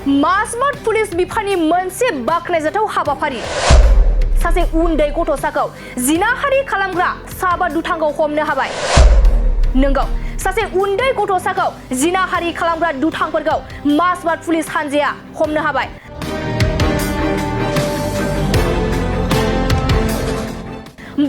माजबाट police बिफाननि मोनसे बाखनायजाथाव हाबाफारि सासे उन्दै गथ'साखौ जिनाहारि खालामग्रा साबा दुथांखौ हमनो हाबाय। नंगौ, सासे उन्दै गथ'साखौ जिनाहारि खालामग्रा दुथांफोरखौ माजबाट पुलिस हानजाया हमनो हाबाय।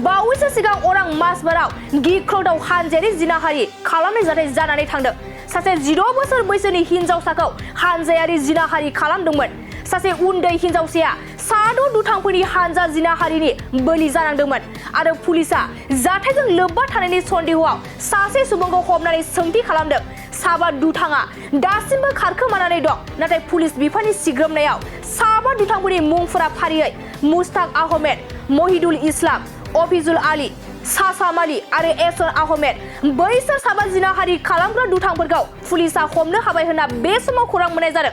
बावैसो सिगां अरां माजबाराव गिख्रंथाव हानजायारि जिनाहारि खालामनाय जाथाय जानानै थांदों। सासे 10 बोसोर बैसोनि हिनजावसाखौ हानजायारि जिनाहारि खालामदोंमोन। सासे उन्दै हिनजावसाया साद' दुथांफोरनि हानजा जिनाहारिनि बोलि जानांदोंमोन आरो पुलिसआ जाथायजों लोब्बा थानायनि सन्देहआव सासे सुबुंखौ हमनानै सोंथि खालामदों। साबा दुथाङा दासिमबो खारखोमानानै दं, नाथाय पुलिस बिफाननि सिग्रोमनायाव साबा दुथांफोरनि मुंफोरा फारियै मुस्ताक आहमेद, महिदुल इस्लाम, अफिजुल आली, सासाम आली आरो एसन आहमेद बैसोर साबा जिनाहारि खालामग्रा दुथांफोरखौ पुलिसआ हमनो हाबाय होनना बे समाव खौरां मोननाय जादों।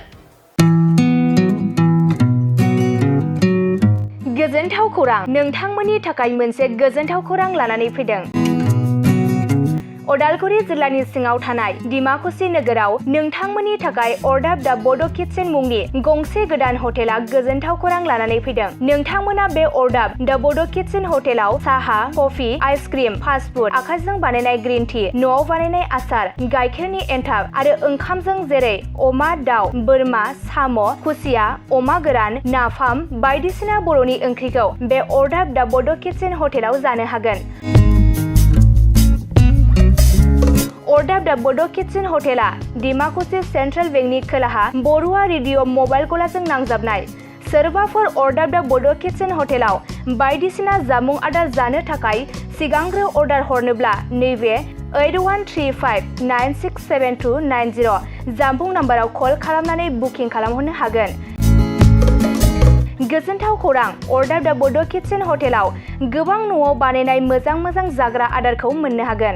गोजोनथाव खौरां, नोंथांमोननि थाखाय मोनसे गोजोनथाव खौरां लानानै फैदों। उदालगुरि जिल्लानि सिङाव थानाय डिमाकुसि नोगोराव नोंथांमोननि थाखाय अरदाब दा बड' किटचेन मुंनि गंसे गोदान हटेला गोजोनथाव खौरां लानानै फैदों। नोंथांमोना बे अरदाब दा बड' किटचेन हटेलाव साहा, कफि, आइसक्रिम, फास्ट फुड, आखाइजों बानायनाय ग्रीन टि, न'आव बानायनाय आसार, गाइखेरनि एन्थाब आरो ओंखामजों जेरै अमा, दाउ, बोरमा, साम', खुसिया, अमा गोरान, नाफाम बायदिसिना बर'नि ओंख्रिखौ बे अरदाब दा बड' किटचेन हटेलाव जानो हागोन। अरदाब दा बड' किटचेन हटेला डिमाकुसि सेन्ट्रेल बेंकनि खोलाहा बरुवा रेडिअ मबाइल गलाजों नांजाबनाय। सोरबाफोर अरदाब दा बड' किटचेन हटेलाव बायदिसिना जामुं आदार जानो थाखाय सिगांग्रो अर्डार हरनोब्ला नैबे 8135967290 जानबुं नाम्बाराव कल खालामनानै बुकिं खालामहरनो हागोन। गोजोनथाव खौरां, अरदाब दा बड' किटचेन हटेलाव गोबां न'आव बानायनाय मोजां जाग्रा आदारखौ मोननो हागोन।